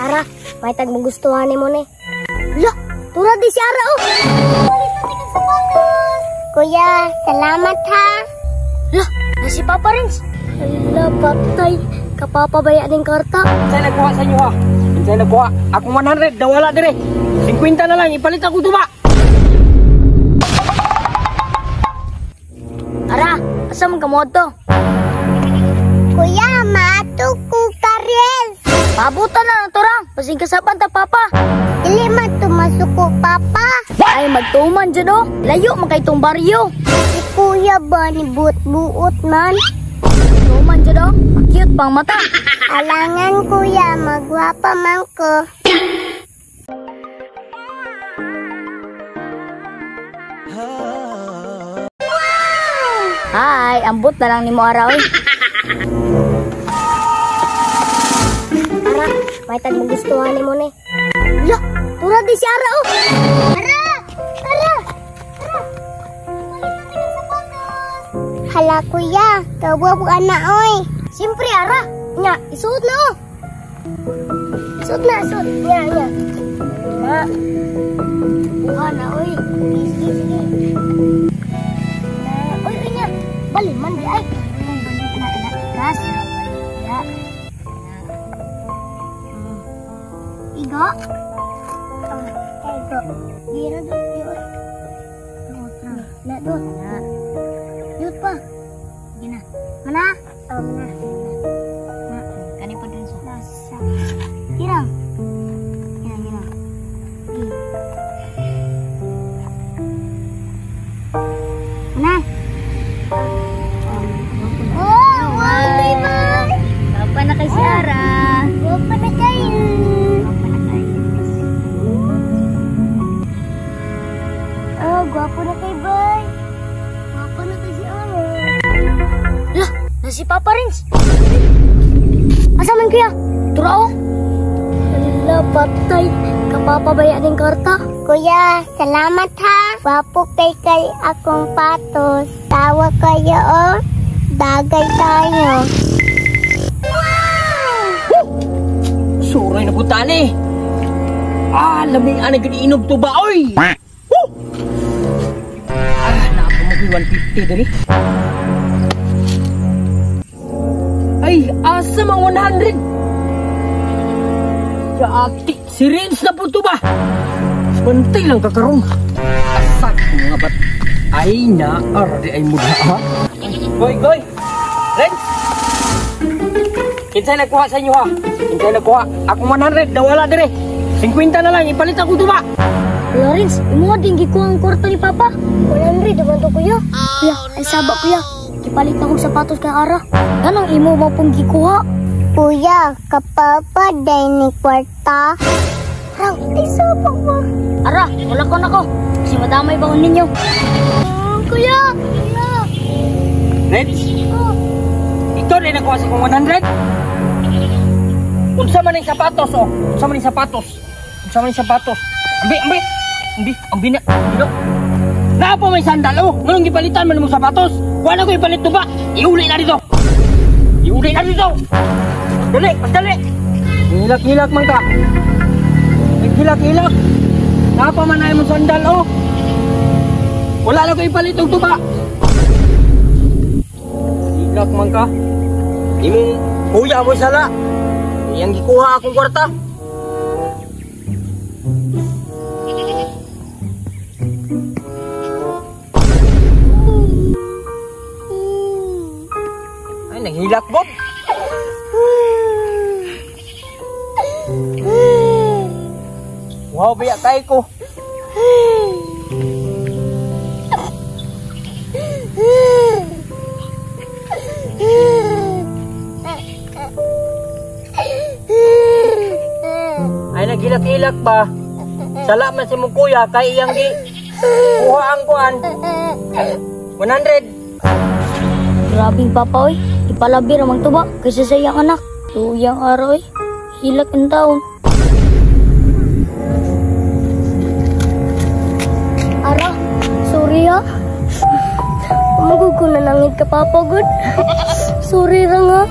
Ara, may tag magustuhan nimo ni. Lah, tura di si Ara oh. Kuya, salamat ha. Lah, na si Papa Rins. Hala, patay. Kapapabaya ning karta. Unsay nagkuha sa inyo ha? Unsay nagkuha? Akong 100 nawala dire. 50 na lang ipalit ako tuba. Ara, asa man ka moadto? Kuya, maato ko kares. Pabutan na lang turang. Basing kasapan ta Papa. Dili man tumasuko, Papa. Ay, magtuman dyan oh. Layo man kay tong baryo. Si Kuya ba ni buot-buot man? Tuman dyan oh. Cute pang mata. Alangan kuya, magwapa man ko. Hi, ambot na lang ni mo Ara oy. Ara, may tag magustuhan nimo ni. Lah, tura di si Ara oh. Ara! Ara! Ara! Hala kuya, kagwapo na oy. Siyempre Ara, nya isuot na oh. Isuot na, isuot. Nya, nya. Ma. Buha na oy. Sige, sige. Na, oy, oy nya. Balin man di ay. Balin na na gas. Ya. Igo? Igo. Di na do, di. Na do. Na. Yut pa. Gina. Mana? Oh, mana. Na. Kani pa dun sa. Nasa. Hirang. Hirang, hirang. Mana? Oh, wow, diba? Papa na kay si Ara. Guwapo na kayo. Papa na kay. Oh, guwapo na kay Bay. Guwapo na kay si Ara. Lah, na si Papa Rins. Asa man kuya? Tura oh. Hala, patay. Kapapabaya ning karta. Kuya, salamat ha. Gwapo kay kay akong patos. Tawa kayo oh. Bagay tayo. Suray na punta ni. Ah, lamig ana gid inog to ba oy. Woo! Ah, naa mo 150 diri. Ay, asa mang 100? Yaati, si Rins na po to ba? Bantay lang kakaroon. Asak mga bat. Ay na, ardi ay mudha ha. Goy, goy. Rins! Kinsay nagkuha sa inyo ha? Kinsay nagkuha? Akong 100, nawala dire. 50 na lang, ipalit ako to ba? Lawrence, imo din gikuha ang kwarto ni Papa. 100 naman to kuya. Kuya, ay saba kuya. Gipalit akong sapatos kay Ara. Ganang imo mo pong gikuha. Kuya, kapapa day ni kwarta. Rang, ay saba mo. Ara, wala ko na ko. Kasi madamay ba ninyo? Kuya! Kuya! Reds? Oh. Ikaw na nagkuha sa kong 100? Unsa man ang sapatos oh? Unsa man ang sapatos? Unsa man ang sapatos? Ambi, ambi! Ambi, ambi na. Ambi na. Naa po may sandal oh. Nganong gipalitan man mo sapatos? Wala ko ipalit to ba? Iuli na dito. Iuli na dito. Dali, dali. Hilak-hilak man ka. Hilak-hilak. Naa pa man ay mo sandal oh. Wala na ko ipalit og tuba. Hilak man ka. Imong kuya mo sala. Iyang gikuha akong kwarta. Ay, nanghilak, Bob. Wow, biya tayo ko. Ay, naghilak-hilak ba? Salamat si mong kuya kay iyang gi kuha ang kuan. 100. Grabing papa oy. Ipalabi ramang tuba kaysa sa iyang anak. Tuyang araw oy. Hilak ang taon. Ara, sorry ha. Magugo na nangit ka papa good. Sorry ra nga.